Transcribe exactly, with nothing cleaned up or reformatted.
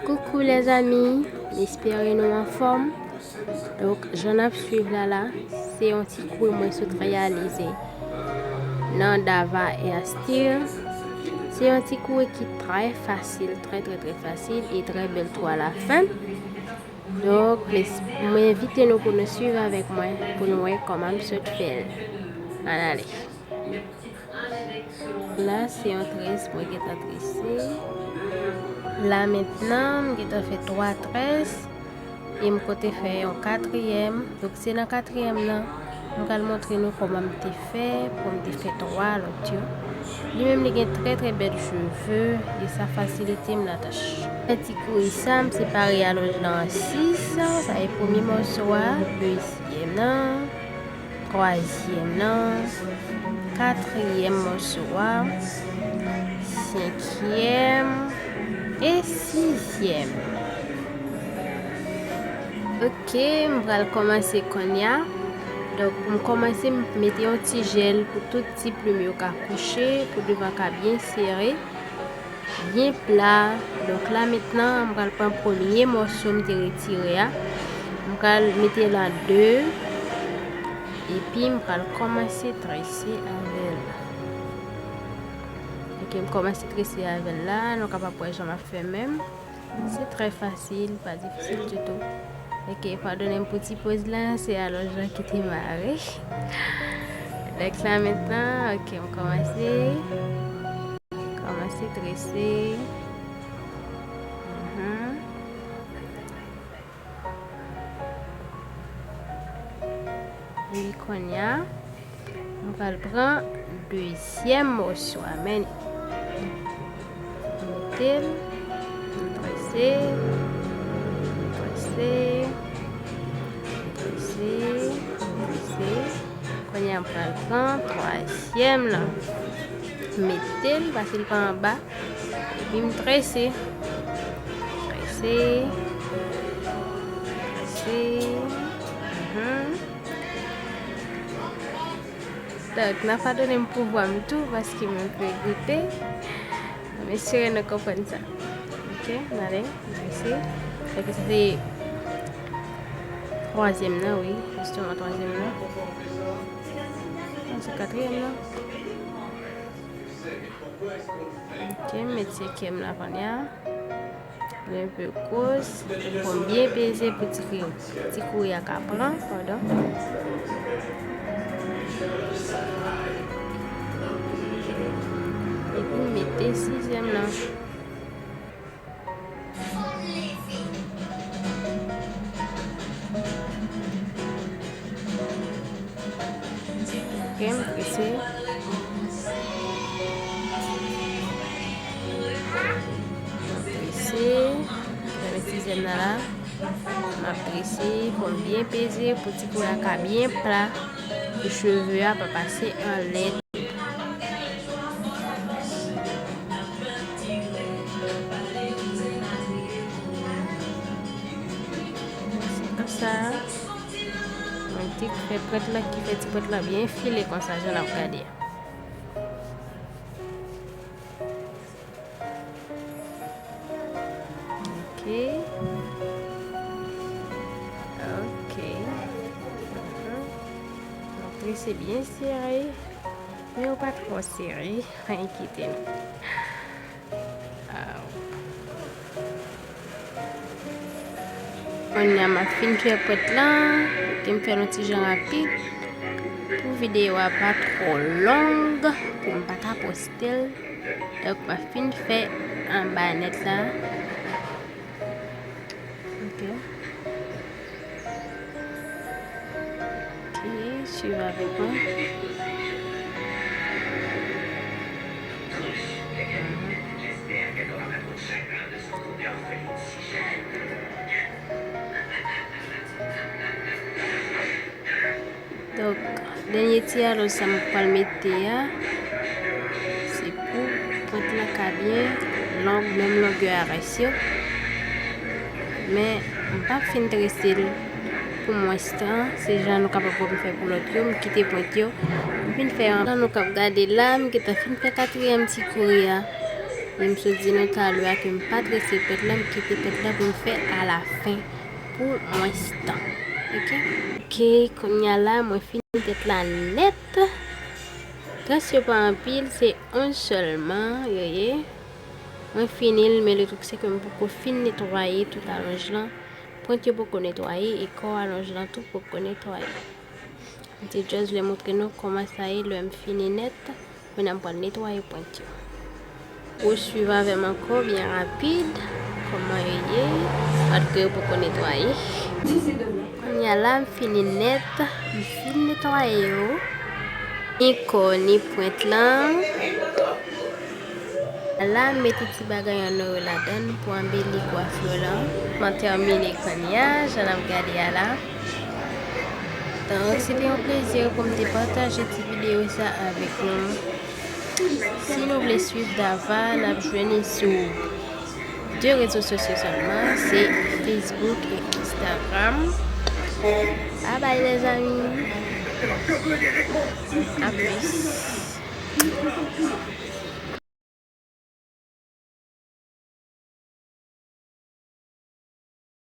Koukou lèzanmi, m espere nou anfòm. Donk, jan n ap swiv la la, se yon ti kou mwen sot reyalize nan Dava Hair Style. Se yon ti kou ki trè fasil, trè, trè, trè fasil e trè bèl tou alafen. Donk, mwen envite nou pou nou swiv avèk mwen, pou nou wè kòman m sot fè l. Ann ale. La, se yon tres mwen gentan trese. La, mentnan, m gentan fè twa tres. E m konte fè yon katriyèm. Donk, se nan katriyèm nan, m pral montre nou kòman m te fè pou m te fè twa lòt yo. Li menm, li gen trè, trè bèl cheve. E sa fasilite m latach. Fè ti kouri sa, m separe alonj lan an sis. Sa e premye mòso a, dezyèm nan, twazyèm nan, katriyèm mòso a, senkyèm e sizyèm. Ok, m pral kòmanse kounye a. Donk, pou m kòmanse, m mete yon ti jèl pou tout ti plim yo ka kouche, pou devan ka byen sere, byen pla. Donk la, mentnan, m pral pran premye mòso m te retire a. M pral mete l an de. Epi, m pral kòmanse trese avè l. Ok, m kòmanse trese avè l la. Nou kapab wè jan m ap fè menm. Se trè fasil, pa difisil ditou. Ok, padone m pou ti poz la, se alonj lan ki te mare. Donk la, mentnan, ok, m kòmanse. Kòmanse trese. Mhm. Epi kounye a, m pral pran dezyèm mòso a, men mete l, m trese, m trese, m trese, m trese. Kounye a, m pral pran twazyèm lan. M mete l, pase l pa anba. Epi m trese. Trese. Trese. Mhm. Donk, n a padone m pou vwa m tou, paske m enpe goute. M espere nou konprann sa. Ok, n ale, mèsi. Donk, sa se twazyèm nan, wi. Jisteman, twazyèm nan. Non, se katriyèm nan. Ok, m met senkyèm la kounye a. Li enpe gwo, fò m byen peze pou ti kouri, ti kouri a ka pran, padon. Epi m mete sizyèm nan. Ok, m trese. M trese. Nan sizyèm nan la, m ap trese, fò m byen peze pou ti kouri a ka byen pla, pou cheve a pa pase anlè. Se konsa. Mwen te fè pwent lan ki fè ti pwent lan byen file konsa, jan n ap gade a. Ok. Ok. Mhm. Donk, li se byen sere, men yo pa twò sere, pa enkyete nou. Aw. Kounye a m ap fin fè pwent lan, ke m fè l yon ti jan rapid. Pou videyo a pa twò long, pou m pa ka poste l. Donk, m ap fin fè anba nèt la. Ok. Ok, swiv avèk mwen. Donk, dènye ti alonj sa m pral mete a, se pou pwent lan ka byen long, menm longè a rès yo. Men, m p ap fin trese l pou mwens tan, se jan nou kapab wè m fè pou lòt yo, m kite pwent yo. M fin fè an, jan nou k ap gade la, m gentan fin fè katriyèm ti kouri a. E m sot di nou talè a ke m pa trese pwent lan, m kite pwent lan pou m fè alafen pou mwens tan. Oke? Oke, kounye a la, mwen fini tèt la nèt. Très yo pa anpil, se onz sèlman yo ye. Mwen fini l, men le truc se ke m poko fin netwaye tout alonj lan. Pwent yo poko netwaye e kò alonj lan tou poko netwaye. M te just vle montre nou kòman sa ye lè m fini nèt. Kounye a m pral netwaye pwent yo. Ou swiv avè m ankò byen rapid kòman yo ye, paske yo poko netwaye. Kounye a la, m fini nèt, m fin netwaye yo. Ni kò, ni pwent lan. La, m mete ti bagay an oro ladan l pou anbeli kwafè lan. Mwen tèmine kounye a, jan n ap gade a la. Donk, se te yon plezi pou m te pataje ti videyo sa avèk nou. Si nou vle swiv Dava, n ap jwenn li sou de rezo sosyo sèlman, se Facebook e Instagram. Bye bye, les amis. A plus.